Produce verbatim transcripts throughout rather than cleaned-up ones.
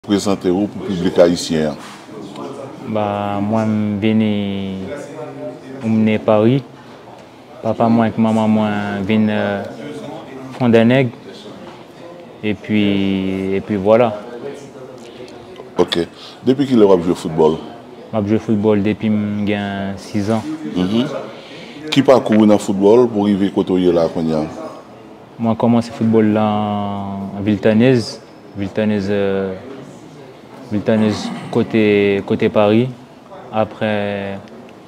Prezante w pou piblik ayisyen an. Ba, mwen, m vini, m ne Paris. Papa mwen ak manman mwen vin euh, Fondènèg. Epi, epi vwala. Ok. Depi kilè w ap jwe foutbòl? M ap jwe foutbòl depi m gen sizan. Mhm. Ki pakou w nan foutbòl pou w rive kote w ye la kounye a? Mwen kòmanse foutbòl la an Viltanez. Viltanez, euh, Viltanez kote, kote Paris. Apre,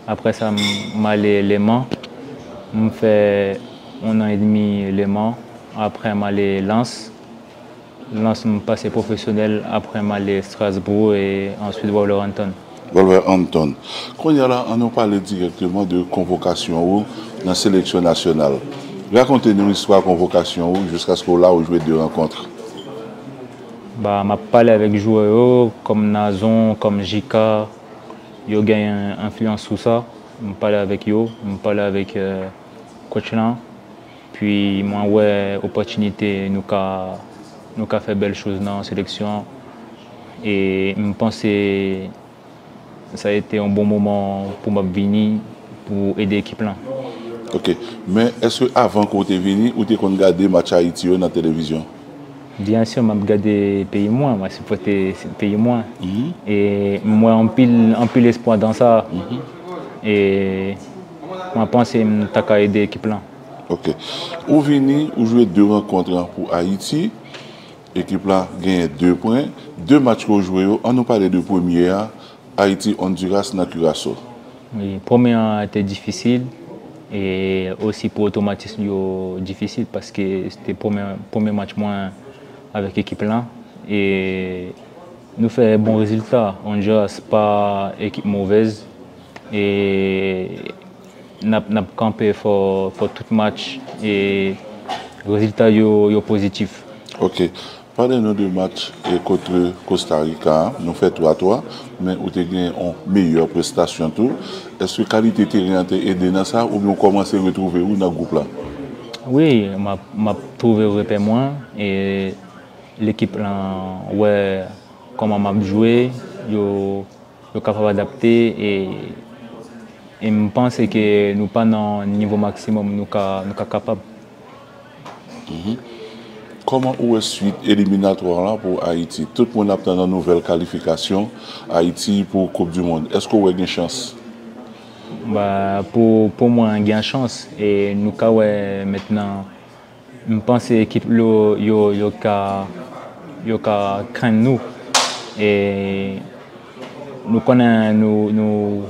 apre sa, m, m ale Leman. M fè yon an edmi Leman. Apre, m ale Lens. Lens, m pase pwofesyonèl. Apre, m ale Strasbourg e answit Wolverhampton. Wolverhampton. Kounye a la, ann nou pale dirèkteman de konvokasyon ou nan seleksyon nasyonal. Rakonte nou istwa konvokasyon ou jiskaske w la ou jwe de rankont. Ba, m ap pale avèk jwè yo, kòm Nazon, kòm Jika, yo gen enfliyans sou sa. M pale avèk yo, m pale avèk euh, coach lan. Pi mwen wè opòtinite nou ka, nou ka fè bèl choz nan seleksyon an. E m panse sa a été yon bon moman pou m ap vini pou ede ekip lan. Ok. Men èske avan ke w te vini, ou te konn gade match Ayiti yo nan televizyon? Byen si, m ap gade peyi mwen, m ap sipòte peyi mwen. Mhm. E m wè anpil, anpil espwa dan sa. Mhm. E mwen panse m ta ka ede ekip lan. Ok. Ou vini, ou jwe de rankont pou Ayiti. Ekip la genyen de pwen. De match ke w jwe yo, ann nou pale de premye a, Ayiti Honduras nan Curaçao. Wi, premye an te difisil e osi pou otomatis yo difisil paske se te premye, premye match mwen avèk ekip lan. E nou fè bon rezilta. Honduras pa ekip movèz. E n ap, n ap kanpe fò, fò tout match e rezilta yo, yo pozitif. Ok. Pale nou de match e kont Costa Rica a. Nou fè twa twa, men ou te gen yon meyè prestasyon tou. Èske kalite teren an te ede nan sa, oubyen ou kòmanse retwouve w nan gwoup la? Wi, m ap, m ap twouve repè mwen e lekip lan wè kòman m ap jwe, yo, yo kapab adapte e, e m panse ke nou pa nan nivo maksimòm nou ka, nou ka kapab. Mhm. Kòman ou wè swit eliminatwa la pou Ayiti? Tout moun ap tann yon nouvèl kalifikasyon Ayiti pou Koup di Mond. Èske w wè gen chans? Ba, pou, pou mwen, gen chans. E nou ka wè mentnan, m panse ekip yo, yo, yo ka, yo ka kenn nou. E nou konnen nou, nou,